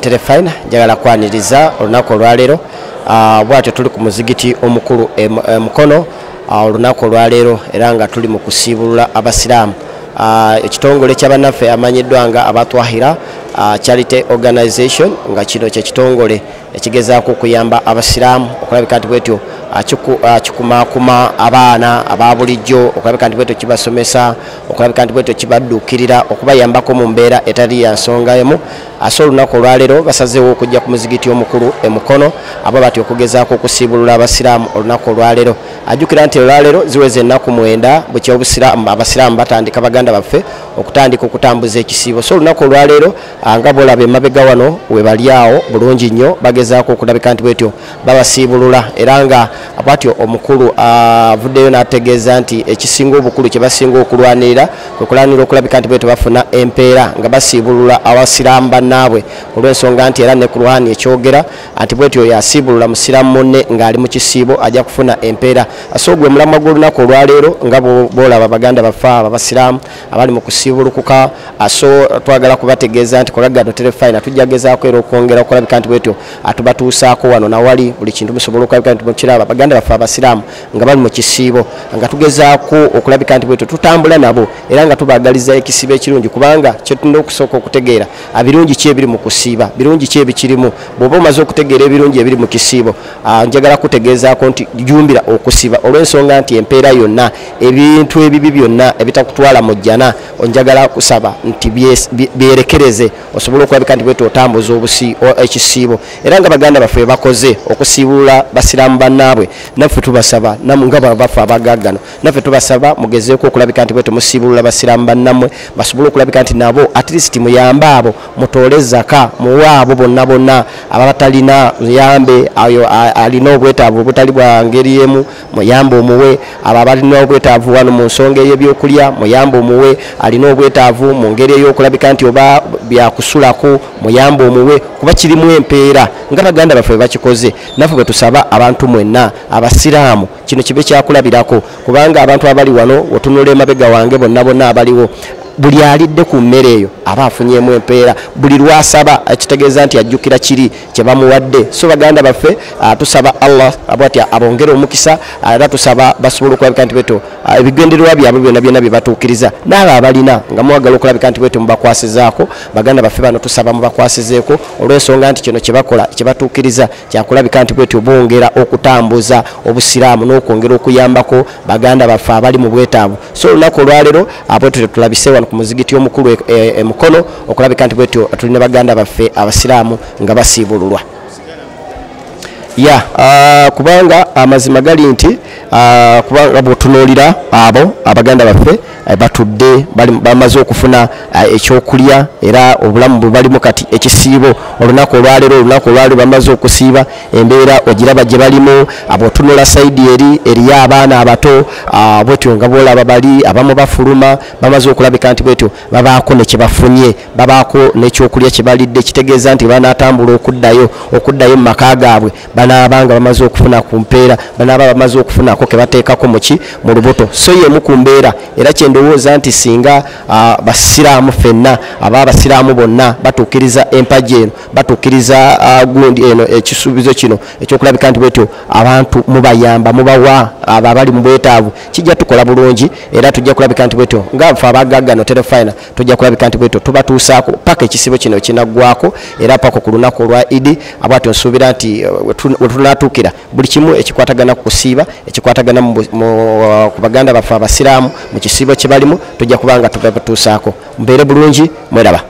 Terefayina njagala kwaniriza olunaku olwaleero. Bwatyo tuli ku muzigiti omukulu e Mukono olunaku olwaleero, era nga tuli mu kusiibulula abasiraamu. Ekitongole ky'abannaffe amanyiddwa nga Abatwahira Charity Organization, nga kino kyekitongole ekigezaako okuyamba abasiraamu okulabika nti bwetyo kikumaakuma abaana aba bulijjo, okulabika nti bwetyo kibasomesa, okulabika nti bwetyo kibadduukirira, okubayambako mu mbeera etali ya nsonga emu. Ase olunaku olwaleero basazeewo okujja ku muzigiti omukulu e Mukono, abo batyo okugezaako okusiibulula abasiraamu olunaku olwaleero. Ajjukira nti olwaleero ziweza ennaku 9 bukya abasiraamu batandika, baganda baffe okutandika okutambuza ekisiibo. So olunaku olwaleero nga bolaba emabega wano we bali awo bulungi nnyo, bagezaako okulabika nti bwetyo babasiibulula, era nga bwatyo omukulu avuddeyo n'ategeeza nti ekisinga obukulu kye basinga okulwanirira kwe kulwanirira okulabika nti bwetyo bafuna empeera nga basiibulula abasiraamu bannaabwe, olw'ensonga nti era ne Kur'ani ekyogera nti bwetyo yasiibulula musiraamu munne ng'ali mu kisiibo ajja kufuna empeera. So gwe mulamwa gw'olunaku olwaleero nga bolaba baganda baffe abo abasiraamu abali mu kusiibulukuka. So twagala kubategeeza nti Kolagano Terefayina tujja gezaako era okwongera okulabika nti bwetyo atubatuusaako wano nawali buli kintu musobola okulabika nti mukiraba baganda baffe abasiraamu nga bali mu kisiibo, nga tugezaako okulabika nti bwetyo tutambula nabo era nga tubaagaliza ekisiibo ekirungi, kubanga kyetulina okusooka okutegeera birungi ki ebiri mu kusiiba, birungi ki ebikirimu. Bw'oba omaze okutegeera ebirungi ebiri mu kisiibo, njagala kutegeezaako nti jumbira okusiiba, olw'ensonga nti empeera yonna, ebintu ebibi byonna ebitakutwala mu jjana, njagala kusaba nti byerekereze osobole okulabika nti bwetyo otambuza ekisiibo. Era nga baganda baffe bakoze okusiibulula basiraamu bannaabwe, naffe tubasaba nga baffe abagaggano, naffe tubasaba mugezeeko okulabika nti bwetyo musiibulula basiraamu bannammwe, basobole okulabika nti nabo at least muyambe abo, mutoole zaka muwe abo bonna bonna abatalina, muyambe ayo alina obwetaavu obutali bwa ngeri emu, muyambe omuwe. Abo abalina obwetaavu wano mu nsonga ey'ebyokulya, muyambe omuwe. Alina obwetaavu mu ngeri ey'okulabika nti oba byakusulako, muyambe omuwe, kuba kirimu empeera nga baganda baffe bakikoze. Naffe bwe tusaba abantu mwenna abasiraamu kino kibe kyakulabirako, kubanga abantu abali wano otunula emabega wange bonna bonna abaliwo, buli alidde ku mmere eyo aba afunyemu empeera, buli lwasaba ekitegeeza nti ajjukira kiri kye bamuwadde. So baganda baffe, tusaba Allah bw'atyo abongere omukisa, era tusaba basobole okulabika nti bwetyo ebigendererwa byabwe byonna byonna bye batuukiriza. N'abo abalina nga mwagala okulabika nti bwetyo mubakwasizaako, baganda baffe bano tusaba mubakwasizeeko, olw'ensonga nti kino kye bakola kye batuukiriza kyakulabika nti bwetyo bongera okutambuza obusiraamu n'okwongera okuyambako baganda baffe abali mu bwetaavu. So olunaku olwaleero bwetyo tulabise wano ku muzigiti omukulu e Mukono okulabika nti bwetyo tulina baganda baffe abasiraamu nga basiibululwa. Ya kubanga amazima gali nti kubanga bw'otunuulira abo abaganda baffe batudde bamaze okufuna ekyokulya, era obulamu bwe balimu kati ekisiibo olunaku olwaleero bamaze okusiiba, embeera ogiraba gye balimu. Bw'otunula sayidi eri eriyo abaana abato, bwetyo nga bw'olaba bali abamu bafuluma, bamaze okulabika nti bwetyo babaako ne kye bafunye, babaako n'ekyokulya kye balidde, kitegeeza nti banaatambula okuddayo mu maka gaabwe, banaaba nga bamaze okufuna ku mpeera, banaaba bamaze okufunako ke bateekako mu lubuto. So y'emu ku mbeera, era kyendowooza nti singa basiraamu ffenna aba abasiraamu bonna batuukiriza empagi eno, batuukiriza gundi eno, ekisuubizo kino ekyokulabika nti bwetyo abantu mubayamba, mubawa abo abali mu bwetaavu, kijja tukola bulungi, era tujja kulabika nti bwetyo nga ffe abagaggano Terefayina tujja kulabika nti bwetyo tubatuusaako paka ekisibo kino kinaggwako, era paka ku lunaku olwa Idi. Bwatyo nsuubira nti we tunaatuukira buli kimu ekikwatagana ku kusiiba, ekikwatagana ku baganda baffe abasiraamu mu kisiibo kye balimu, tujja kuba nga tubatuusaako. Mubeere bulungi, mweraba.